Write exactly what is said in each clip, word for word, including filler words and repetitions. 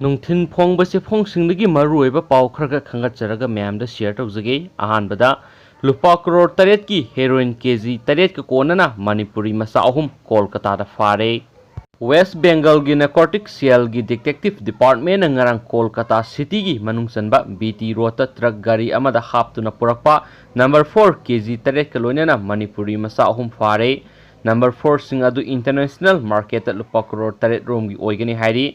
ꯅꯨꯡꯊꯤꯟ ꯐꯣꯡꯕ ꯆꯦꯐꯣꯡꯁꯤꯡꯗꯒꯤ ꯃꯔꯨꯑꯣꯏꯕ ꯄꯥꯎ ꯈꯔ ꯈꯛ ꯈꯟꯒꯠꯆꯔꯒ ꯃꯌꯥꯝꯗ ꯁꯤꯌꯔ ꯇꯧꯖꯒꯦ꯫ ꯑꯍꯥꯟꯕꯗ, ꯂꯨꯄꯥ ꯀꯔꯣꯔ ꯇꯔꯦꯠꯀꯤ ꯍꯦꯔꯣꯏꯟ ꯀꯦ ꯖꯤ ꯇꯔꯦꯠꯀ ꯀꯣꯟꯅꯅ ꯃꯅꯤꯄꯨꯔꯤ ꯃꯆꯥ ꯑꯍꯨꯝ ꯀꯣꯜꯀꯇꯥꯗ ꯐꯥꯔꯦ꯫ ꯋꯦꯁ ꯕꯦꯡꯒꯜꯒꯤ ꯅꯥꯔꯀꯣꯇꯤꯛ ꯁꯦꯜꯒꯤ ꯗꯤꯇꯦꯛꯇꯤꯚ ꯗꯤꯄꯥꯔꯠꯃꯦꯟꯅ ꯉꯔꯥꯡ ꯀꯣꯜꯀꯇꯥ ꯁꯤꯇꯤꯒꯤ ꯃꯅꯨꯡ ꯆꯟꯕ ꯕꯤ ꯇꯤ ꯔꯣꯗꯇ ꯇ꯭ꯔꯛ ꯒꯥꯔꯤ ꯑꯃꯗ ꯍꯥꯞꯇꯨꯅ ꯄꯨꯔꯛꯄ ꯅꯝꯕꯔ ꯐꯣꯔ ꯀꯦ ꯖꯤ ꯇꯔꯦꯠꯀ ꯂꯣꯏꯅꯅ ꯃꯅꯤꯄꯨꯔꯤ ꯃꯆꯥ ꯑꯍꯨꯝ ꯐꯥꯔꯦ꯫ ꯅꯝꯕꯔ ꯐꯣꯔꯁꯤꯡ ꯑꯗꯨ ꯏꯟꯇꯔꯅꯦꯁꯅꯦꯜ ꯃꯥꯔꯀꯦꯠꯇ ꯂꯨꯄꯥ ꯀꯔꯣꯔ ꯇꯔꯦꯠ ꯔꯣꯝꯒꯤ ꯑꯣꯏꯒꯅꯤ ꯍꯥꯏꯔꯤ꯫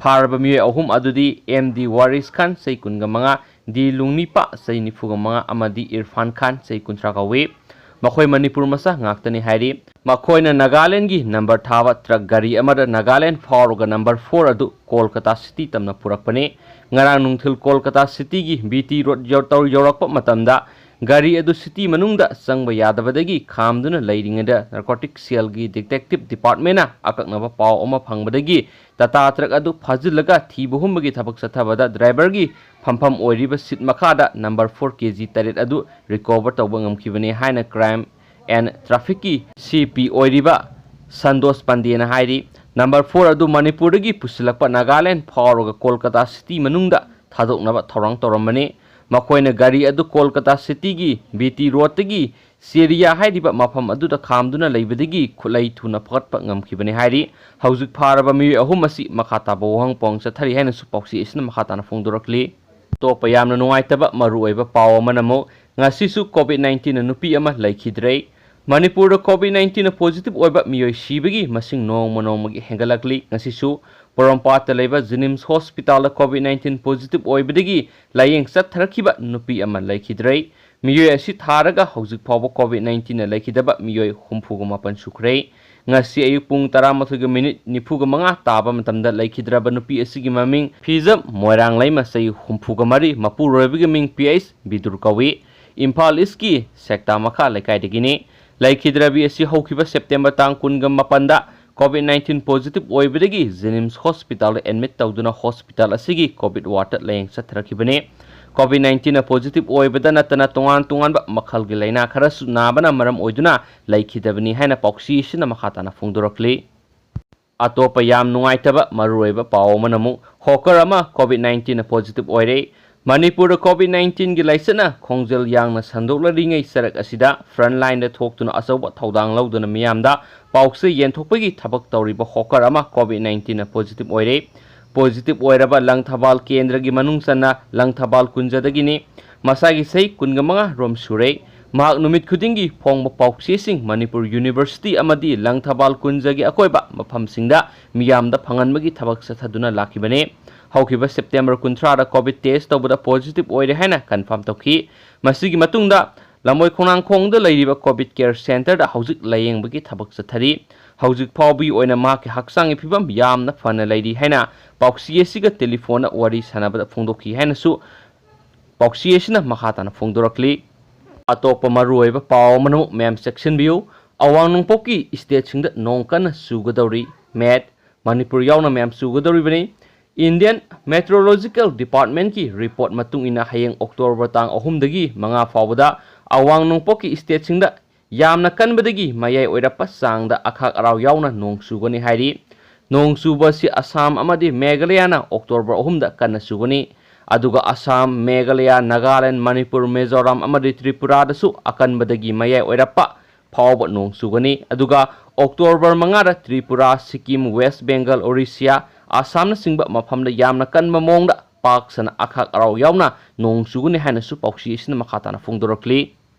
ꯐꯥꯔꯕ ꯃꯤꯑꯣꯏ ꯑꯍꯨꯝ ꯑꯗꯨꯗꯤ ꯑꯦꯝ ꯗꯤ ꯋꯥꯔꯤꯁ ꯈꯥꯟ, ꯆꯍꯤ ꯀꯨꯟꯒ ꯃꯉꯥ, ꯗꯤ ꯂꯨꯡꯅꯤꯄꯥ, ꯆꯍꯤ ꯅꯤꯐꯨꯒ ꯃꯉꯥ, ꯑꯃꯗꯤ ꯏꯔꯐꯥꯟ ꯈꯥꯟ, ꯆꯍꯤ ꯀꯨꯟꯊ꯭ꯔꯥ ꯀꯧꯏ꯫ ꯃꯈꯣꯏ ꯃꯅꯤꯄꯨꯔ ꯃꯆꯥ ꯉꯥꯛꯇꯅꯤ ꯍꯥꯏꯔꯤ꯫ ꯃꯈꯣꯏꯅ ꯅꯥꯒꯥꯂꯦꯟꯗꯒꯤ ꯅꯝꯕꯔ ꯊꯥꯕ ꯇ꯭ꯔꯛ ꯒꯥꯔꯤ ꯑꯃꯗ ꯅꯥꯒꯥꯂꯦꯟꯗ ꯐꯥꯎꯔꯒ ꯅꯝꯕꯔ ꯐꯣꯔ ꯑꯗꯨ ꯀꯣꯜꯀꯇꯥ ꯁꯤꯇꯤ ꯇꯝꯅ ꯄꯨꯔꯛꯄꯅꯤ꯫ ꯉꯔꯥꯡ ꯅꯨꯡꯊꯤꯜ ꯀꯣꯜꯀꯇꯥ ꯁꯤꯇꯤꯒꯤ ꯕꯤ ꯇꯤ ꯔꯣꯗ ꯌꯧ-, ꯇꯧ-, ꯌꯧꯔꯛꯄ ꯃꯇꯝꯗ ꯒꯥꯔꯤ ꯑꯗꯨ ꯁꯤꯇꯤ ꯃꯅꯨꯡꯗ ꯆꯪꯕ ꯌꯥꯗꯕꯗꯒꯤ ꯈꯥꯝꯗꯨꯅ ꯂꯩꯔꯤꯉꯩꯗ ꯅꯥꯔꯀꯣꯇꯤꯛ ꯁꯦꯜꯒꯤ ꯗꯤꯇꯦꯛꯇꯤꯚ ꯗꯤꯄꯥꯔꯠꯃꯦꯟꯅ ꯑꯀꯛꯅꯕ ꯄꯥꯎ ꯑꯃ ꯐꯪꯕꯗꯒꯤ ꯇꯥꯇꯥ ꯇ꯭ꯔꯛ ꯑꯗꯨ ꯐꯥꯖꯤꯜꯂꯒ ꯊꯤꯕ ꯍꯨꯝꯕꯒꯤ ꯊꯕꯛ ꯆꯠꯊꯕꯗ ꯗ꯭ꯔꯥꯏꯚꯔꯒꯤ ꯐꯝꯐꯝ ꯑꯣꯏꯔꯤꯕ ꯁꯤꯠ ꯃꯈꯥꯗ ꯅꯝꯕꯔ ꯐꯣꯔ ꯀꯦ ꯖꯤ ꯇꯔꯦꯠ ꯑꯗꯨ ꯔꯤꯀꯣꯚꯔ ꯇꯧꯕ ꯉꯝꯈꯤꯕꯅꯤ ꯍꯥꯏꯅ ꯀ꯭ꯔꯥꯏꯝ ꯑꯦꯟ ꯇ꯭ꯔꯥꯐꯤꯛꯀꯤ ꯁꯤ ꯄꯤ ꯑꯣꯏꯔꯤꯕ ꯁꯟꯗꯣꯁ ꯄꯥꯟꯗꯦꯅ ꯍꯥꯏꯔꯤ꯫ ꯅꯝꯕꯔ ꯐꯣꯔ ꯑꯗꯨ ꯃꯅꯤꯄꯨꯔꯗꯒꯤ ꯄꯨꯁꯤꯜꯂꯛꯄ ꯅꯥꯒꯥꯂꯦꯟꯗ ꯐꯥꯎꯔꯒ ꯀꯣꯜꯀꯇꯥ ꯁꯤꯇꯤ ꯃꯅꯨꯡꯗ ꯊꯥꯗꯣꯛꯅꯕ ꯊꯧꯔꯥꯡ ꯇꯧꯔꯝꯕꯅꯤ꯫ ꯃꯈꯣꯏꯅ ꯒꯥꯔꯤ ꯑꯗꯨ ꯀꯣꯜꯀꯇꯥ ꯁꯤꯇꯤꯒꯤ ꯕꯤ ꯇꯤ ꯔꯣꯗꯇꯒꯤ ꯆꯦꯔꯤꯌꯥ ꯍꯥꯏꯔꯤꯕ ꯃꯐꯝ ꯑꯗꯨꯗ ꯈꯥꯝꯗꯨꯅ ꯂꯩꯕꯗꯒꯤ ꯈꯨꯠꯂꯩ ꯊꯨꯅ ꯐꯒꯠꯄ ꯉꯝꯈꯤꯕꯅꯤ ꯍꯥꯏꯔꯤ꯫ ꯍꯧꯖꯤꯛ ꯐꯥꯔꯕ ꯃꯤꯑꯣꯏ ꯑꯍꯨꯝ ꯑꯁꯤ ꯃꯈꯥ ꯇꯥꯕ ꯋꯥꯍꯪ ꯄꯥꯎꯍꯪ ꯆꯠꯊꯔꯤ ꯍꯥꯏꯅꯁꯨ ꯄꯥꯎꯆꯦ ꯑꯁꯤꯅ ꯃꯈꯥ ꯇꯥꯅ ꯐꯣꯡꯗꯣꯔꯛꯂꯤ꯫ ꯑꯇꯣꯞꯄ ꯌꯥꯝꯅ ꯅꯨꯡꯉꯥꯏꯇꯕ ꯃꯔꯨꯑꯣꯏꯕ ꯄꯥꯎ ꯑꯃꯅ ꯑꯃꯨꯛ ꯉꯁꯤꯁꯨ ꯀꯣꯚꯤꯗ ꯅꯥꯏꯟꯇꯤꯟꯅ ꯅꯨꯄꯤ ꯑꯃ ꯂꯩꯈꯤꯗ꯭ꯔꯦ꯫ ꯃꯅꯤꯄꯨꯔꯗ ꯀꯣꯚꯤꯗ ꯅꯥꯏꯟꯇꯤꯟꯅ ꯄꯣꯖꯤꯇꯤꯚ ꯑꯣꯏꯕ ꯃꯤꯑꯣꯏ ꯁꯤꯕꯒꯤ ꯃꯁꯤꯡ ꯅꯣꯡꯃ ꯅꯣꯡꯃꯒꯤ ꯍꯦꯟꯒꯠꯂꯛꯂꯤ꯫ ꯉꯁꯤꯁꯨ ꯄꯣꯔꯣꯝꯄꯥꯠꯇ ꯂꯩꯕ ꯖꯤꯅꯤꯝꯁ ꯍꯣꯁꯄꯤꯇꯥꯜꯗ ꯀꯣꯚꯤꯗ ꯅꯥꯏꯟꯇꯤꯟ ꯄꯣꯖꯤꯇꯤꯚ ꯑꯣꯏꯕꯗꯒꯤ ꯂꯥꯌꯦꯡ ꯆꯠꯊꯔꯛꯈꯤꯕ ꯅꯨꯄꯤ ꯑꯃ ꯂꯩꯈꯤꯗ꯭ꯔꯦ꯫ ꯃꯤꯑꯣꯏ ꯑꯁꯤ ꯊꯥꯔꯒ ꯍꯧꯖꯤꯛ ꯐꯥꯎꯕ ꯀꯣꯚꯤꯗ ꯅꯥꯏꯟꯇꯤꯟꯅ ꯂꯩꯈꯤꯗꯕ ꯃꯤꯑꯣꯏ ꯍꯨꯝꯐꯨꯒ ꯃꯥꯄꯟ ꯁꯨꯈ꯭ꯔꯦ꯫ ꯉꯁꯤ ꯑꯌꯨꯛ ꯄꯨꯡ ꯇꯔꯥꯃꯥꯊꯣꯏꯒ ꯃꯤꯅꯤꯠ ꯅꯤꯐꯨꯒ ꯃꯉꯥ ꯇꯥꯕ ꯃꯇꯝꯗ ꯂꯩꯈꯤꯗ꯭ꯔꯕ ꯅꯨꯄꯤ ꯑꯁꯤꯒꯤ ꯃꯃꯤꯡ ꯐꯤꯖꯝ ꯃꯣꯏꯔꯥꯡꯂꯩꯃ, ꯆꯍꯤ ꯍꯨꯝꯐꯨꯒ ꯃꯔꯤ, ꯃꯄꯨꯔꯣꯏꯕꯒꯤ ꯃꯤꯡ ꯄꯤ ꯑꯩꯆ ꯕꯤꯗꯨꯔ ꯀꯧꯏ꯫ ꯏꯝꯐꯥꯜ ꯏꯁꯀꯤ ꯁꯦꯛꯇꯥ ꯃꯈꯥ ꯂꯩꯀꯥꯏꯗꯒꯤꯅꯤ꯫ ꯂꯩꯈꯤꯗ꯭ꯔꯕꯤ ꯑꯁꯤ ꯍꯧꯈꯤꯕ ꯁꯦꯞꯇꯦꯝꯕꯔ ꯇꯥꯡ ꯀꯨꯟꯒ ꯃꯥꯄꯟꯗ ꯀꯣꯚꯤꯗ ꯅꯥꯏꯟꯇꯤꯟ ꯄꯣꯖꯤꯇꯤꯚ ꯑꯣꯏꯕꯗꯒꯤ ꯖꯦꯅꯤꯝꯁ ꯍꯣꯁꯄꯤꯇꯥꯜꯗ ꯑꯦꯗꯃꯤꯠ ꯇꯧꯗꯨꯅ ꯍꯣꯁꯄꯤꯇꯥꯜ ꯑꯁꯤꯒꯤ ꯀꯣꯚꯤꯗ ꯋꯥꯔꯗꯇ ꯂꯥꯌꯦꯡ ꯆꯠꯊꯔꯛꯈꯤꯕꯅꯤ꯫ ꯀꯣꯚꯤꯗ ꯅꯥꯏꯟꯇꯤꯟꯅ ꯄꯣꯖꯤꯇꯤꯚ ꯑꯣꯏꯕꯗ ꯅꯠꯇꯅ ꯇꯣꯉꯥꯟ ꯇꯣꯉꯥꯟꯕ ꯃꯈꯜꯒꯤ ꯂꯥꯏꯅꯥ ꯈꯔꯁꯨ ꯅꯥꯕꯅ ꯃꯔꯝ ꯑꯣꯏꯗꯨꯅ ꯂꯩꯈꯤꯗꯕꯅꯤ ꯍꯥꯏꯅ ꯄꯥꯎꯆꯦ ꯑꯁꯤꯅ ꯃꯈꯥ ꯇꯥꯅ ꯐꯣꯡꯗꯣꯔꯛꯂꯤ꯫ ꯑꯇꯣꯞꯄ ꯌꯥꯝ ꯅꯨꯡꯉꯥꯏꯇꯕ ꯃꯔꯨꯑꯣꯏꯕ ꯄꯥꯎ ꯑꯃꯅ ꯑꯃꯨꯛ ꯍꯣꯀꯔ ꯑꯃ ꯀꯣꯚꯤꯗ ꯅꯥꯏꯟꯇꯤꯟꯅ ꯄꯣꯖꯤꯇꯤꯚ ꯑꯣꯏꯔꯦ꯫ ꯃꯅꯤꯄꯨꯔꯗ ꯀꯣꯚꯤꯗ ꯅꯥꯏꯟꯇꯤꯟꯒꯤ ꯂꯥꯏꯆꯠꯅ ꯈꯣꯡꯖꯦꯜ ꯌꯥꯡꯅ ꯁꯟꯗꯣꯛꯂꯔꯤꯉꯩ ꯆꯔꯛ ꯑꯁꯤꯗ ꯐ꯭ꯔꯟꯠ ꯂꯥꯏꯟꯗ ꯊꯣꯛꯇꯨꯅ ꯑꯆꯧꯕ ꯊꯧꯗꯥꯡ ꯂꯧꯗꯨꯅ ꯃꯤꯌꯥꯝꯗ ꯄꯥꯎꯆꯦ ꯌꯦꯟꯊꯣꯛꯄꯒꯤ ꯊꯕꯛ ꯇꯧꯔꯤꯕ ꯍꯣꯀꯔ ꯑꯃ ꯀꯣꯚꯤꯗ ꯅꯥꯏꯟꯇꯤꯟꯅ ꯄꯣꯖꯤꯇꯤꯚ ꯑꯣꯏꯔꯦ꯫ ꯄꯣꯖꯤꯇꯤꯚ ꯑꯣꯏꯔꯕ ꯂꯪꯊꯕꯥꯜ ꯀꯦꯟꯗ꯭ꯔꯒꯤ ꯃꯅꯨꯡ ꯆꯟꯅ ꯂꯪꯊꯕꯥꯜ ꯀꯨꯟꯖꯗꯒꯤꯅꯤ꯫ ꯃꯁꯥꯒꯤ ꯆꯍꯤ ꯀꯨꯟꯒ ꯃꯉꯥ ꯔꯣꯝ ꯁꯨꯔꯦ꯫ ꯃꯍꯥꯛ ꯅꯨꯃꯤꯠ ꯈꯨꯗꯤꯡꯒꯤ ꯐꯣꯡꯕ ꯄꯥꯎꯆꯦꯁꯤꯡ ꯃꯅꯤꯄꯨꯔ ꯌꯨꯅꯤꯚꯔꯁꯤꯇꯤ ꯑꯃꯗꯤ ꯂꯪꯊꯕꯥꯜ ꯀꯨꯟꯖꯒꯤ ꯑꯀꯣꯏꯕ ꯃꯐꯝꯁꯤꯡꯗ ꯃꯤꯌꯥꯝꯗ ꯐꯪꯍꯟꯕꯒꯤ ꯊꯕꯛ ꯆꯠꯊꯗꯨꯅ ꯂꯥꯛꯈꯤꯕꯅꯤ꯫ ꯍꯧꯈꯤꯕ ꯁꯦꯞꯇꯦꯝꯕꯔ ꯀꯨꯟꯊ꯭ꯔꯥꯗ ꯀꯣꯚꯤꯗ ꯇꯦꯁ ꯇꯧꯕꯗ ꯄꯣꯖꯤꯇꯤꯚ ꯑꯣꯏꯔꯦ ꯍꯥꯏꯅ ꯀꯟꯐꯥꯔꯝ ꯇꯧꯈꯤ꯫ ꯃꯁꯤꯒꯤ ꯃꯇꯨꯡꯗ ꯂꯝꯕꯣꯏ ꯈꯣꯡꯅꯥꯡꯈꯣꯡꯗ ꯂꯩꯔꯤꯕ ꯀꯣꯚꯤꯗ ꯀꯦꯌꯔ ꯁꯦꯟꯇꯔꯗ ꯍꯧꯖꯤꯛ ꯂꯥꯌꯦꯡꯕꯒꯤ ꯊꯕꯛ ꯆꯠꯊꯔꯤ꯫ ꯍꯧꯖꯤꯛ ꯐꯥꯎꯕꯒꯤ ꯑꯣꯏꯅ ꯃꯍꯥꯛꯀꯤ ꯍꯛꯆꯥꯡꯒꯤ ꯐꯤꯕꯝ ꯌꯥꯝꯅ ꯐꯅ ꯂꯩꯔꯤ ꯍꯥꯏꯅ ꯄꯥꯎꯆꯦ ꯑꯁꯤꯒ ꯇꯦꯂꯤꯐꯣꯟꯗ ꯋꯥꯔꯤ ꯁꯥꯟꯅꯕꯗ ꯐꯣꯡꯗꯣꯛꯈꯤ ꯍꯥꯏꯅꯁꯨ ꯄꯥꯎꯆꯦ ꯑꯁꯤꯅ ꯃꯈꯥ ꯇꯥꯅ ꯐꯣꯡꯗꯣꯔꯛꯂꯤ꯫ ꯑꯇꯣꯞꯄ ꯃꯔꯨꯑꯣꯏꯕ ꯄꯥꯎ ꯑꯃꯅ ꯑꯃꯨꯛ ꯃꯌꯥꯝ ꯆꯦꯛꯁꯤꯟꯕꯤꯌꯨ꯫ ꯑꯋꯥꯡ ꯅꯣꯡꯄꯣꯛꯀꯤ ꯁ꯭ꯇꯦꯠꯁꯤꯡꯗ ꯅꯣꯡ ꯀꯟꯅ ꯆꯨꯒꯗꯧꯔꯤ꯫ ꯃꯦꯠ, ꯃꯅꯤꯄꯨꯔ ꯌꯥꯎꯅ ꯃꯌꯥꯝ ꯆꯨꯒꯗꯧꯔꯤꯕꯅꯤ꯫ ꯏꯟꯗꯤꯌꯟ ꯃꯦꯇ꯭ꯔꯣꯂꯣꯖꯤꯀꯦꯜ ꯗꯤꯄꯥꯔꯠꯃꯦꯟꯠꯀꯤ ꯔꯤꯄꯣꯔꯠ ꯃꯇꯨꯡ ꯏꯟꯅ ꯍꯌꯦꯡ ꯑꯣꯛꯇꯣꯕꯔ ꯇꯥꯡ ꯑꯍꯨꯝꯗꯒꯤ ꯃꯉꯥ ꯐꯥꯎꯕꯗ ꯑꯋꯥꯡ ꯅꯣꯡꯄꯣꯛꯀꯤ ꯁ꯭ꯇꯦꯠꯁꯤꯡꯗ ꯌꯥꯝꯅ ꯀꯟꯕꯗꯒꯤ ꯃꯌꯥꯏ ꯑꯣꯏꯔꯞꯄ ꯆꯥꯡꯗ ꯑꯈꯥꯛ ꯑꯔꯥꯎ ꯌꯥꯎꯅ ꯅꯣꯡ ꯆꯨꯒꯅꯤ ꯍꯥꯏꯔꯤ꯫ ꯅꯣꯡ ꯆꯨꯕ ꯑꯁꯤ ꯑꯁꯥꯝ ꯑꯃꯗꯤ ꯃꯦꯘꯥꯂꯌꯥꯅ ꯑꯣꯛꯇꯣꯕꯔ ꯑꯍꯨꯝꯗ ꯀꯟꯅ ꯆꯨꯒꯅꯤ꯫ ꯑꯗꯨꯒ ꯑꯁꯥꯝ, ꯃꯦꯘꯥꯂꯌꯥ, ꯅꯥꯒꯥꯂꯦꯟ, ꯃꯅꯤꯄꯨꯔ, ꯃꯤꯖꯣꯔꯥꯝ ꯑꯃꯗꯤ ꯇ꯭ꯔꯤꯄꯨꯔꯥꯗꯁꯨ ꯑꯀꯟꯕꯗꯒꯤ ꯃꯌꯥꯏ ꯑꯣꯏꯔꯞꯄ ꯐꯥꯎꯕ ꯅꯣꯡ ꯆꯨꯒꯅꯤ꯫ ꯑꯗꯨꯒ ꯑꯣꯛꯇꯣꯕꯔ ꯃꯉꯥꯗ ꯇ꯭ꯔꯤꯄꯨꯔꯥ, ꯁꯤꯛꯀꯤꯝ, ꯋꯦꯁ ꯕꯦꯡꯒꯜ, ꯑꯣꯔꯤꯁꯤꯌꯥ, ꯑꯁꯥꯝꯅꯆꯤꯡꯕ ꯃꯐꯝꯗ ꯌꯥꯝꯅ ꯀꯟꯕ ꯃꯑꯣꯡꯗ ꯄꯥꯛ ꯁꯟꯅ ꯑꯈꯥꯛ ꯑꯔꯥꯎ ꯌꯥꯎꯅ ꯅꯣꯡ ꯆꯨꯒꯅꯤ ꯍꯥꯏꯅꯁꯨ ꯄꯥꯎꯆꯦ ꯑꯁꯤꯅ ꯃꯈꯥ ꯇꯥꯅ ꯐꯣꯡꯗꯣꯔꯛꯂꯤ꯫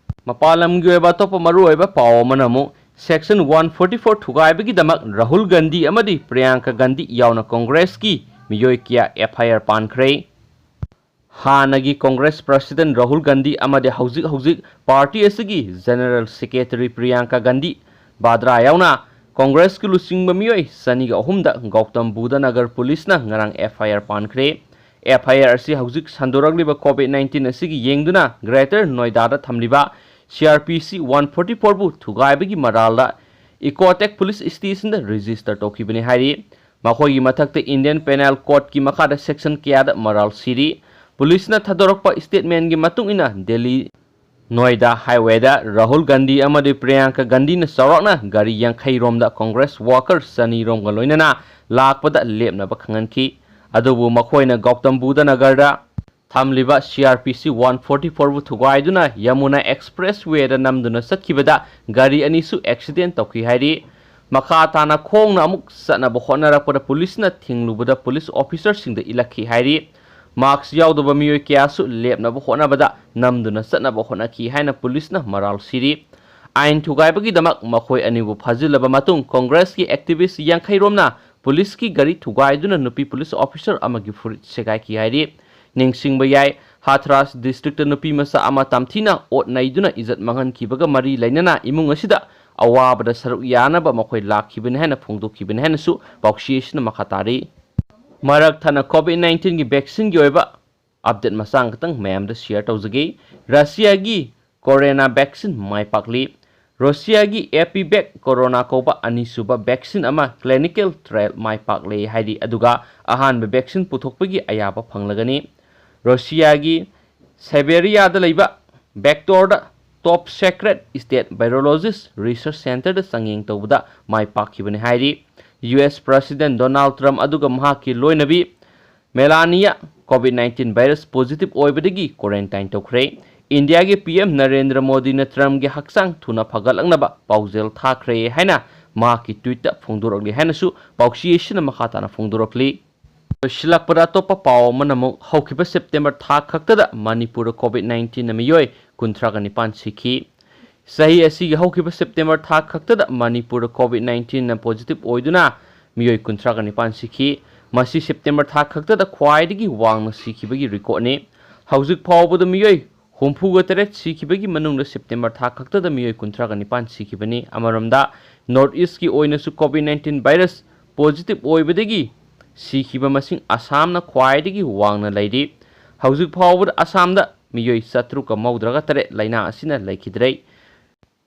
ꯃꯄꯥꯟ ꯂꯝꯒꯤ ꯑꯣꯏꯕ ꯑꯇꯣꯞꯄ ꯃꯔꯨꯑꯣꯏꯕ ꯄꯥꯎ ꯑꯃꯅ ꯑꯃꯨꯛ ꯁꯦꯛꯁꯟ ꯋꯥꯟ ꯐꯣꯔꯇꯤ ꯐꯣꯔ ꯊꯨꯒꯥꯏꯕꯒꯤꯗꯃꯛ ꯔꯥꯍꯨꯜ ꯒꯥꯟꯙꯤ ꯑꯃꯗꯤ ꯄ꯭ꯔꯤꯌꯥꯡꯀꯥ ꯒꯥꯟꯙꯤ ꯌꯥꯎꯅ ꯀꯣꯡꯒ꯭ꯔꯦꯁꯀꯤ ꯃꯤꯑꯣꯏ ꯀꯌꯥ ꯑꯦꯐ ꯑꯥꯏ ꯑꯥꯔ ꯄꯥꯟꯈ꯭ꯔꯦ꯫ ꯍꯥꯟꯅꯒꯤ ꯀꯣꯡꯒ꯭ꯔꯦꯁ ꯄ꯭ꯔꯁꯤꯗꯦꯟꯠ ꯔꯥꯍꯨꯜ ꯒꯥꯟꯙꯤ ꯑꯃꯗꯤ ꯍꯧꯖꯤꯛ ꯍꯧꯖꯤꯛ ꯄꯥꯔꯇꯤ ꯑꯁꯤꯒꯤ ꯖꯦꯅꯔꯦꯜ ꯁꯦꯀ꯭ꯔꯦꯇꯔꯤ ꯄ꯭ꯔꯤꯌꯥꯡꯀꯥ ꯒꯥꯟꯙꯤ ꯚꯥꯗ꯭ꯔꯥ ꯌꯥꯎꯅ ꯀꯣꯡꯒ꯭ꯔꯦꯁꯀꯤ ꯂꯨꯆꯤꯡꯕ ꯃꯤꯑꯣꯏ ꯆꯅꯤꯒ ꯑꯍꯨꯝꯗ ꯒꯧꯇꯝ ꯕꯨꯙ ꯅꯒꯔ ꯄꯨꯂꯤꯁꯅ ꯉꯔꯥꯡ ꯑꯦꯐ ꯑꯥꯏ ꯑꯥꯔ ꯄꯥꯟꯈ꯭ꯔꯦ꯫ ꯑꯦꯐ ꯑꯥꯏ ꯑꯥꯔ ꯑꯁꯤ ꯍꯧꯖꯤꯛ ꯁꯟꯗꯣꯔꯛꯂꯤꯕ ꯀꯣꯚꯤꯗ ꯅꯥꯏꯟꯇꯤꯟ ꯑꯁꯤꯒꯤ ꯌꯦꯡꯗꯨꯅ ꯒ꯭ꯔꯦꯇꯔ ꯅꯣꯏꯗꯥꯗ ꯊꯝꯂꯤꯕ ꯁꯤ ꯑꯥꯔ ꯄꯤ ꯁꯤ ꯋꯥꯟ ꯐꯣꯔꯇꯤ ꯐꯣꯔꯕꯨ ꯊꯨꯒꯥꯏꯕꯒꯤ ꯃꯔꯥꯜꯗ ꯏꯀꯣꯇꯦꯛ ꯄꯨꯂꯤꯁ ꯁ꯭ꯇꯦꯁꯟꯗ ꯔꯦꯖꯤꯁꯇꯔ ꯇꯧꯈꯤꯕꯅꯤ ꯍꯥꯏꯔꯤ꯫ ꯃꯈꯣꯏꯒꯤ ꯃꯊꯛꯇ ꯏꯟꯗꯤꯌꯟ ꯄꯦꯅꯦꯜ ꯀꯣꯗꯀꯤ ꯃꯈꯥꯗ ꯁꯦꯛꯁꯟ ꯀꯌꯥꯗ ꯃꯔꯥꯜ ꯁꯤꯔꯤ꯫ ꯄꯨꯂꯤꯁꯅ ꯊꯥꯗꯣꯔꯛꯄ ꯁ꯭ꯇꯦꯠꯃꯦꯟꯒꯤ ꯃꯇꯨꯡ ꯏꯟꯅ ꯗꯦꯜꯂꯤ ꯅꯣꯏꯗꯥ ꯍꯥꯏꯋꯦꯗ ꯔꯥꯍꯨꯜ ꯒꯥꯟꯙꯤ ꯑꯃꯗꯤ ꯄ꯭ꯔꯤꯌꯥꯡꯀꯥ ꯒꯥꯟꯙꯤꯅ ꯆꯥꯎꯔꯥꯛꯅ ꯒꯥꯔꯤ ꯌꯥꯡꯈꯩ ꯔꯣꯝꯗ ꯀꯣꯡꯒ꯭ꯔꯦꯁ ꯋꯥꯀꯔ ꯆꯅꯤ ꯔꯣꯝꯒ ꯂꯣꯏꯅꯅ ꯂꯥꯛꯄꯗ ꯂꯦꯞꯅꯕ ꯈꯪꯍꯟꯈꯤ꯫ ꯑꯗꯨꯕꯨ ꯃꯈꯣꯏꯅ ꯒꯧꯇꯝ ꯕꯨꯙ ꯅꯒꯔꯗ ꯊꯝꯂꯤꯕ ꯁꯤ ꯑꯥꯔ ꯄꯤ ꯁꯤ ꯋꯥꯟ ꯐꯣꯔꯇꯤ ꯐꯣꯔꯕꯨ ꯊꯨꯒꯥꯏꯗꯨꯅ ꯌꯃꯨꯅꯥ ꯑꯦꯛꯁꯄ꯭ꯔꯦꯁ ꯋꯦꯗ ꯅꯝꯗꯨꯅ ꯆꯠꯈꯤꯕꯗ ꯒꯥꯔꯤ ꯑꯅꯤꯁꯨ ꯑꯦꯛꯁꯤꯗꯦꯟ ꯇꯧꯈꯤ ꯍꯥꯏꯔꯤ꯫ ꯃꯈꯥ ꯇꯥꯅ ꯈꯣꯡꯅ ꯑꯃꯨꯛ ꯆꯠꯅꯕ ꯍꯣꯠꯅꯔꯛꯄꯗ ꯄꯨꯂꯤꯁꯅ ꯊꯤꯡꯂꯨꯕꯗ ꯄꯨꯂꯤꯁ ꯑꯣꯐꯤꯁꯔꯁꯤꯡꯗ ꯏꯜꯂꯛꯈꯤ ꯍꯥꯏꯔꯤ꯫ ꯃꯥꯛꯁ ꯌꯥꯎꯗꯕ ꯃꯤꯑꯣꯏ ꯀꯌꯥꯁꯨ ꯂꯦꯞꯅꯕ ꯍꯣꯠꯅꯕꯗ ꯅꯝꯗꯨꯅ ꯆꯠꯅꯕ ꯍꯣꯠꯅꯈꯤ ꯍꯥꯏꯅ ꯄꯨꯂꯤꯁꯅ ꯃꯔꯥꯜ ꯁꯤꯔꯤ꯫ ꯑꯥꯏꯟ ꯊꯨꯒꯥꯏꯕꯒꯤꯗꯃꯛ ꯃꯈꯣꯏ ꯑꯅꯤꯕꯨ ꯐꯥꯖꯤꯜꯂꯕ ꯃꯇꯨꯡ ꯀꯣꯡꯒ꯭ꯔꯦꯁꯀꯤ ꯑꯦꯛꯇꯤꯚꯤꯁ꯭ꯠ ꯌꯥꯡꯈꯩ ꯔꯣꯝꯅ ꯄꯨꯂꯤꯁꯀꯤ ꯒꯥꯔꯤ ꯊꯨꯒꯥꯏꯗꯨꯅ ꯅꯨꯄꯤ ꯄꯨꯂꯤꯁ ꯑꯣꯐꯤꯁꯔ ꯑꯃꯒꯤ ꯐꯨꯔꯤꯠ ꯁꯦꯒꯥꯏꯈꯤ ꯍꯥꯏꯔꯤ꯫ ꯅꯤꯡꯁꯤꯡꯕ ꯌꯥꯏ, ꯍꯥꯊ꯭ꯔꯥꯁ ꯗꯤꯁꯇ꯭ꯔꯤꯛꯇ ꯅꯨꯄꯤ ꯃꯆꯥ ꯑꯃ ꯇꯝꯊꯤꯅ ꯑꯣꯠ ꯅꯩꯗꯨꯅ ꯏꯖꯠ ꯃꯥꯡꯍꯟꯈꯤꯕꯒ ꯃꯔꯤ ꯂꯩꯅꯅ ꯏꯃꯨꯡ ꯑꯁꯤꯗ ꯑꯋꯥꯕꯗ ꯁꯔꯨꯛ ꯌꯥꯅꯕ ꯃꯈꯣꯏ ꯂꯥꯛꯈꯤꯕꯅꯤ ꯍꯥꯏꯅ ꯐꯣꯡꯗꯣꯛꯈꯤꯕꯅꯤ ꯍꯥꯏꯅꯁꯨ ꯄꯥꯎꯆꯦ ꯑꯁꯤꯅ ꯃꯈꯥ ꯇꯥꯔꯤ꯫ ꯃꯔꯛ ꯊꯠꯅ ꯀꯣꯚꯤꯗ ꯅꯥꯏꯟꯇꯤꯟꯒꯤ ꯚꯦꯛꯁꯤꯟꯒꯤ ꯑꯣꯏꯕ ꯑꯞꯗꯦꯠ ꯃꯆꯥ ꯈꯛꯇꯪ ꯃꯌꯥꯝꯗ ꯁꯤꯌꯔ ꯇꯧꯖꯒꯦ꯫ ꯔꯁꯤꯌꯥꯒꯤ ꯀꯣꯔꯣꯅꯥ ꯚꯦꯛꯁꯤꯟ ꯃꯥꯏ ꯄꯥꯛꯂꯤ꯫ ꯔꯁꯤꯌꯥꯒꯤ ꯑꯦꯄꯤꯚꯦꯛ ꯀꯣꯔꯣꯅꯥ ꯀꯧꯕ ꯑꯅꯤꯁꯨꯕ ꯚꯦꯛꯁꯤꯟ ꯑꯃ ꯀ꯭ꯂꯤꯅꯤꯀꯦꯜ ꯇ꯭ꯔꯥꯌꯦꯜ ꯃꯥꯏ ꯄꯥꯛꯂꯦ ꯍꯥꯏꯔꯤ, ꯑꯗꯨꯒ ꯑꯍꯥꯟꯕ ꯚꯦꯛꯁꯤꯟ ꯄꯨꯊꯣꯛꯄꯒꯤ ꯑꯌꯥꯕ ꯐꯪꯂꯒꯅꯤ꯫ ꯔꯁꯤꯌꯥꯒꯤ ꯁꯥꯏꯕꯦꯔꯤꯌꯥꯗ ꯂꯩꯕ ꯚꯦꯛꯇꯣꯔꯗ top secret state virologist research ꯁꯦꯟꯇꯔꯗ ꯆꯥꯡꯌꯦꯡ ꯇꯧꯕꯗ ꯃꯥꯏ ꯄꯥꯛꯈꯤꯕꯅꯤ ꯍꯥꯏꯔꯤ꯫ U S president Donald Trump ꯑꯗꯨꯒ ꯃꯍꯥꯛꯀꯤ ꯂꯣꯏꯅꯕꯤ Melania COVID nineteen virus positive ꯑꯣꯏꯕꯗꯒꯤ ꯀ꯭ꯋꯥꯔꯦꯟꯇꯥꯏꯟ ꯇꯧꯈ꯭ꯔꯦ꯫ ꯏꯟꯗꯤꯌꯥꯒꯤ ꯄꯤ ꯑꯦꯝ ꯅꯔꯦꯟꯗ꯭ꯔ ꯃꯣꯗꯤꯅ ꯇ꯭ꯔꯝꯞꯀꯤ ꯍꯛꯆꯥꯡ ꯊꯨꯅ ꯐꯒꯠꯂꯛꯅꯕ ꯄꯥꯎꯖꯦꯜ ꯊꯥꯈ꯭ꯔꯦ ꯍꯥꯏꯅ ꯃꯍꯥꯛꯀꯤ ꯇ꯭ꯋꯤꯠꯇ ꯐꯣꯡꯗꯣꯔꯛꯂꯤ ꯍꯥꯏꯅꯁꯨ ꯄꯥꯎꯆꯦ ꯑꯁꯤꯅ ꯃꯈꯥ ꯇꯥꯅ ꯐꯣꯡꯗꯣꯔꯛꯂꯤ꯫ ꯂꯣꯏꯁꯤꯜꯂꯛꯄꯗ ꯑꯇꯣꯞꯄ ꯄꯥꯎ ꯑꯃꯅ ꯑꯃꯨꯛ ꯍꯧꯈꯤꯕ ꯁꯦꯞꯇꯦꯝꯕꯔ ꯊꯥ ꯈꯛꯇꯗ ꯃꯅꯤꯄꯨꯔꯗ ꯀꯣꯚꯤꯗ ꯅꯥꯏꯟꯇꯤꯟꯅ ꯃꯤꯑꯣꯏ ꯀꯨꯟꯊ꯭ꯔꯥꯒ ꯅꯤꯄꯥꯟ ꯁꯤꯈꯤ꯫ ꯆꯍꯤ ꯑꯁꯤꯒꯤ ꯍꯧꯈꯤꯕ ꯁꯦꯞꯇꯦꯝꯕꯔ ꯊꯥ ꯈꯛꯇꯗ ꯃꯅꯤꯄꯨꯔꯗ ꯀꯣꯚꯤꯗ ꯅꯥꯏꯟꯇꯤꯟꯅ ꯄꯣꯖꯤꯇꯤꯚ ꯑꯣꯏꯗꯨꯅ ꯃꯤꯑꯣꯏ ꯀꯨꯟꯊ꯭ꯔꯥꯒ ꯅꯤꯄꯥꯟ ꯁꯤꯈꯤ꯫ ꯃꯁꯤ ꯁꯦꯞꯇꯦꯝꯕꯔ ꯊꯥ ꯈꯛꯇꯗ ꯈ꯭ꯋꯥꯏꯗꯒꯤ ꯋꯥꯡꯅ ꯁꯤꯈꯤꯕꯒꯤ ꯔꯦꯀꯣꯔꯗꯅꯤ꯫ ꯍꯧꯖꯤꯛ ꯐꯥꯎꯕꯗ ꯃꯤꯑꯣꯏ ꯍꯨꯝꯐꯨꯒ ꯇꯔꯦꯠ ꯁꯤꯈꯤꯕꯒꯤ ꯃꯅꯨꯡꯗ ꯁꯦꯞꯇꯦꯝꯕꯔ ꯊꯥ ꯈꯛꯇꯗ ꯃꯤꯑꯣꯏ ꯀꯨꯟꯊ꯭ꯔꯥꯒ ꯅꯤꯄꯥꯟ ꯁꯤꯈꯤꯕꯅꯤ꯫ ꯑꯃꯔꯣꯝꯗ, ꯅꯣꯔꯠ ꯏꯁ꯭ꯠꯀꯤ ꯑꯣꯏꯅꯁꯨ ꯀꯣꯚꯤꯗ ꯅꯥꯏꯟꯇꯤꯟ ꯚꯥꯏꯔꯁ ꯄꯣꯖꯤꯇꯤꯚ ꯑꯣꯏꯕꯗꯒꯤ ꯁꯤꯈꯤꯕ ꯃꯁꯤꯡ ꯑꯁꯥꯝꯅ ꯈ꯭ꯋꯥꯏꯗꯒꯤ ꯋꯥꯡꯅ ꯂꯩꯔꯤ꯫ ꯍꯧꯖꯤꯛ ꯐꯥꯎꯕꯗ ꯑꯁꯥꯝꯗ ꯃꯤꯑꯣꯏ ꯆꯥꯇ꯭ꯔꯨꯛꯀ ꯃꯧꯗ꯭ꯔꯥꯒ ꯇꯔꯦꯠ ꯂꯥꯏꯅꯥ ꯑꯁꯤꯅ ꯂꯩꯈꯤꯗ꯭ꯔꯦ꯫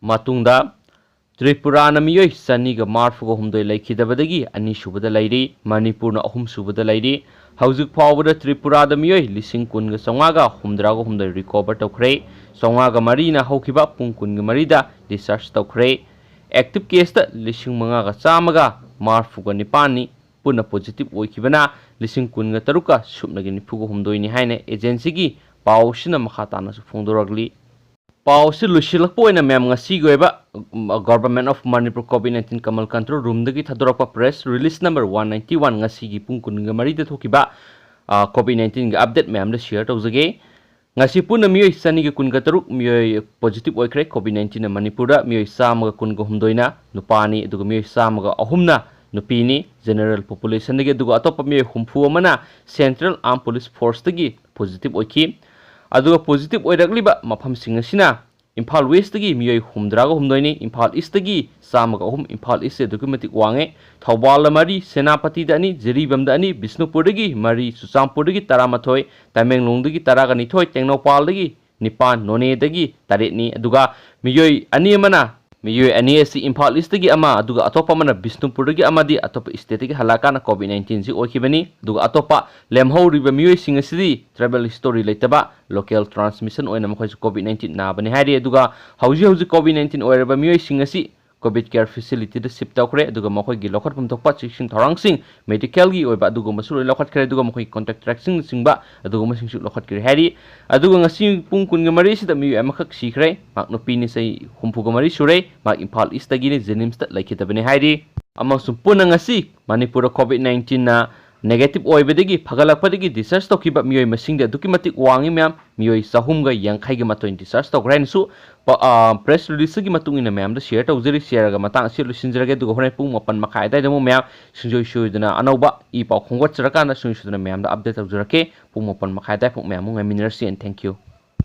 ꯃꯇꯨꯡꯗ, ꯇ꯭ꯔꯤꯄꯨꯔꯥꯅ ꯃꯤꯑꯣꯏ ꯆꯅꯤꯒ ꯃꯔꯤꯐꯨꯒ ꯍꯨꯝꯗꯣꯏ ꯂꯩꯈꯤꯗꯕꯗꯒꯤ ꯑꯅꯤꯁꯨꯕꯗ ꯂꯩꯔꯤ, ꯃꯅꯤꯄꯨꯔꯅ ꯑꯍꯨꯝꯁꯨꯕꯗ ꯂꯩꯔꯤ꯫ ꯍꯧꯖꯤꯛ ꯐꯥꯎꯕꯗ ꯇ꯭ꯔꯤꯄꯨꯔꯥꯗ ꯃꯤꯑꯣꯏ ꯂꯤꯁꯤꯡ ꯀꯨꯟꯒ ꯆꯥꯝꯃꯉꯥꯒ ꯍꯨꯝꯗ꯭ꯔꯥꯒ ꯍꯨꯝꯗꯣꯏ ꯔꯤꯀꯣꯚꯔ ꯇꯧꯈ꯭ꯔꯦ꯫ ꯆꯥꯝꯃꯉꯥꯒ ꯃꯔꯤꯅ ꯍꯧꯈꯤꯕ ꯄꯨꯡ ꯀꯨꯟꯒ ꯃꯔꯤꯗ ꯗꯤꯁꯆꯥꯔꯖ ꯇꯧꯈ꯭ꯔꯦ꯫ ꯑꯦꯛꯇꯤꯚ ꯀꯦꯁꯇ ꯂꯤꯁꯤꯡ ꯃꯉꯥꯒ ꯆꯥꯝꯃꯒ ꯃꯔꯤꯐꯨꯒ ꯅꯤꯄꯥꯟꯅꯤ ꯄꯨꯟꯅ ꯄꯣꯖꯤꯇꯤꯚ ꯑꯣꯏꯈꯤꯕꯅ ꯂꯤꯁꯤꯡ ꯀꯨꯟꯒ ꯇꯔꯨꯛꯀ ꯁꯨꯞꯅꯒꯤ ꯅꯤꯐꯨꯒ ꯍꯨꯝꯗꯣꯏꯅꯤ ꯍꯥꯏꯅ ꯑꯦꯖꯦꯟꯁꯤꯒꯤ ꯄꯥꯎꯁꯤꯅ ꯃꯈꯥ ꯇꯥꯅꯁꯨ ꯐꯣꯡꯗꯣꯔꯛꯂꯤ꯫ ꯄꯥꯎꯁꯤ ꯂꯣꯏꯁꯤꯜꯂꯛꯄ ꯑꯣꯏꯅ ꯃꯌꯥꯝ ꯉꯁꯤꯒꯤ ꯑꯣꯏꯕ, ꯎꯝ, Government of Manipur COVID nineteen Kamal Control Roomꯗꯒꯤ ꯊꯥꯗꯣꯔꯛꯄ press release number one ninety one, ꯉꯁꯤꯒꯤ ꯄꯨꯡ ꯀꯨꯟꯒ ꯃꯔꯤꯗ ꯊꯣꯛꯈꯤꯕ, ꯑ, COVID nineteenꯒꯤ update ꯃꯌꯥꯝꯗ share ꯇꯧꯖꯒꯦ꯫ ꯉꯁꯤ ꯄꯨꯟꯅ ꯃꯤꯑꯣꯏ ꯆꯅꯤꯒ ꯀꯨꯟꯒ ꯇꯔꯨꯛ ꯃꯤꯑꯣꯏ positive ꯑꯣꯏꯈ꯭ꯔꯦ COVID nineteenꯅ ꯃꯅꯤꯄꯨꯔꯗ꯫ ꯃꯤꯑꯣꯏ ꯆꯥꯝꯃꯒ ꯀꯨꯟꯒ ꯍꯨꯝꯗꯣꯏꯅ ꯅꯨꯄꯥꯅꯤ, ꯑꯗꯨꯒ ꯃꯤꯑꯣꯏ ꯆꯥꯝꯃꯒ ꯑꯍꯨꯝꯅ ꯅꯨꯄꯤꯅꯤ꯫ General populationꯗꯒꯤ, ꯑꯗꯨꯒ ꯑꯇꯣꯞꯄ ꯃꯤꯑꯣꯏ ꯍꯨꯝꯐꯨ ꯑꯃꯅ Central Armed Police Forceꯇꯒꯤ positive ꯑꯣꯏꯈꯤ꯫ ꯑꯗꯨꯒ positive ꯑꯣꯏꯔꯛꯂꯤꯕ ꯃꯐꯝꯁꯤꯡ ꯑꯁꯤꯅ ꯏꯝꯐꯥꯜ Westꯇꯒꯤ ꯃꯤꯑꯣꯏ ꯍꯨꯝꯗ꯭ꯔꯥꯒ ꯍꯨꯝꯗꯣꯏꯅꯤ, ꯏꯝꯐꯥꯜ Eastꯇꯒꯤ ꯆꯥꯝꯃꯒ ꯑꯍꯨꯝ, ꯏꯝꯐꯥꯜ Eastꯁꯦ ꯑꯗꯨꯛꯀꯤ ꯃꯇꯤꯛ ꯋꯥꯡꯉꯦ꯫ ꯊꯧꯕꯥꯜꯗ ꯃꯔꯤ, ꯁꯦꯅꯥꯄꯇꯤꯗ ꯑꯅꯤ, ꯖꯤꯔꯤꯕꯥꯝꯗ ꯑꯅꯤ, ꯕꯤꯁꯅꯨꯄꯨꯔꯗꯒꯤ ꯃꯔꯤ, ꯆꯨꯔꯆꯥꯟꯄꯨꯔꯗꯒꯤ ꯇꯔꯥꯃꯥꯊꯣꯏ, ꯇꯃꯦꯡꯂꯣꯡꯗꯒꯤ ꯇꯔꯥꯒ ꯅꯤꯊꯣꯏ, ꯇꯦꯡꯅꯧꯄꯥꯜꯗꯒꯤ ꯅꯤꯄꯥꯟ, ꯅꯣꯅꯦꯗꯒꯤ ꯇꯔꯦꯠꯅꯤ꯫ ꯑꯗꯨꯒ ꯃꯤꯑꯣꯏ ꯑꯅꯤ ꯑꯃꯅ, ꯃꯤꯑꯣꯏ ꯑꯅꯤ ꯑꯁꯤ ꯏꯝꯐꯥꯜ Eastꯇꯒꯤ ꯑꯃ, ꯑꯗꯨꯒ ꯑꯇꯣꯞꯄ ꯑꯃꯅ ꯕꯤꯁꯅꯨꯄꯨꯔꯗꯒꯤ ꯑꯃꯗꯤ ꯑꯇꯣꯞꯄ stateꯇꯒꯤ ꯍꯜꯂꯛꯑꯀꯥꯟꯗ COVID nineteenꯁꯤ ꯑꯣꯏꯈꯤꯕꯅꯤ꯫ ꯑꯗꯨꯒ ꯑꯇꯣꯞꯄ ꯂꯦꯝꯍꯧꯔꯤꯕ ꯃꯤꯑꯣꯏꯁꯤꯡ ꯑꯁꯤꯗꯤ travel history ꯂꯩꯇꯕ, local transmission ꯑꯣꯏꯅ ꯃꯈꯣꯏꯁꯨ COVID nineteen ꯅꯥꯕꯅꯤ ꯍꯥꯏꯔꯤ꯫ ꯑꯗꯨꯒ ꯍꯧꯖꯤꯛ ꯍꯧꯖꯤꯛ COVID nineteen ꯑꯣꯏꯔꯕ ꯃꯤꯑꯣꯏꯁꯤꯡ ꯑꯁꯤ COVID care facilityꯗ shift ꯇꯧꯈ꯭ꯔꯦ꯫ ꯑꯗꯨꯒ ꯃꯈꯣꯏꯒꯤ ꯂꯧꯈꯠꯐꯝ ꯊꯣꯛꯄ ꯆꯦꯛꯁꯤꯟ ꯊꯧꯔꯥꯡꯁꯤꯡ, medicalꯒꯤ ꯑꯣꯏꯕ ꯑꯗꯨꯒꯨꯝꯕꯁꯨ ꯂꯣꯏ ꯂꯧꯈꯠꯈ꯭ꯔꯦ꯫ ꯑꯗꯨꯒ ꯃꯈꯣꯏꯒꯤ contact tracingꯅꯆꯤꯡꯕ ꯑꯗꯨꯒꯨꯝꯕꯁꯤꯡꯁꯨ ꯂꯧꯈꯠꯈ꯭ꯔꯦ ꯍꯥꯏꯔꯤ꯫ ꯑꯗꯨꯒ ꯉꯁꯤ ꯄꯨꯡ ꯀꯨꯟꯒ ꯃꯔꯤꯁꯤꯗ ꯃꯤꯑꯣꯏ ꯑꯃꯈꯛ ꯁꯤꯈ꯭ꯔꯦ꯫ ꯃꯍꯥꯛ ꯅꯨꯄꯤꯅꯤ, ꯆꯍꯤ ꯍꯨꯝꯐꯨꯒ ꯃꯔꯤ ꯁꯨꯔꯦ꯫ ꯃꯍꯥꯛ ꯏꯝꯐꯥꯜ Eastꯇꯒꯤꯅꯤ, JNIMSꯇ ꯂꯩꯈꯤꯗꯕꯅꯤ ꯍꯥꯏꯔꯤ꯫ ꯑꯃꯁꯨꯡ ꯄꯨꯟꯅ ꯉꯁꯤ ꯃꯅꯤꯄꯨꯔꯗ COVID nineteenꯅ negative ꯑꯣꯏꯕꯗꯒꯤ ꯐꯒꯠꯂꯛꯄꯗꯒꯤ discharge ꯇꯧꯈꯤꯕ ꯃꯤꯑꯣꯏ ꯃꯁꯤꯡꯗꯤ ꯑꯗꯨꯛꯀꯤ ꯃꯇꯤꯛ ꯋꯥꯡꯉꯤ ꯃꯌꯥꯝ꯫ ꯃꯤꯑꯣꯏ ꯆꯍꯨꯝꯒ ꯌꯥꯡꯈꯩꯒ ꯃꯥꯊꯣꯏ discharge ꯇꯧꯈ꯭ꯔꯦ ꯍꯥꯏꯅꯁꯨ ꯄ-, ꯑ, press releaseꯇꯒꯤ ꯃꯇꯨꯡ ꯏꯟꯅ ꯃꯌꯥꯝꯗ share ꯇꯧꯖꯔꯤ꯫ Shareꯒ ꯃꯇꯥꯡ ꯑꯁꯤ ꯂꯣꯏꯁꯤꯟꯖꯔꯒꯦ꯫ ꯑꯗꯨꯒ ꯍꯣꯔꯦꯟ ꯄꯨꯡ ꯃꯥꯄꯟ ꯃꯈꯥꯏ ꯑꯗꯨꯋꯥꯏꯗ ꯑꯃꯨꯛ ꯃꯌꯥꯝ ꯁꯨꯡꯁꯣꯏ ꯁꯣꯏꯗꯅ ꯑꯅꯧꯕ ꯏ ꯄꯥꯎ ꯈꯣꯝꯒꯠꯆꯔꯀꯥꯟꯗ ꯁꯨꯡꯁꯣꯏ ꯁꯣꯏꯗꯅ ꯃꯌꯥꯝꯗ update ꯇꯧꯖꯔꯛꯀꯦ꯫ ꯄꯨꯡ ꯃꯥꯄꯟ ꯃꯈꯥꯏ ꯑꯗꯨꯋꯥꯏꯐꯥꯎ ꯃꯌꯥꯝ ꯑꯃꯨꯛ ꯉꯥꯏꯃꯤꯟꯅꯔꯁꯤ and thank you꯫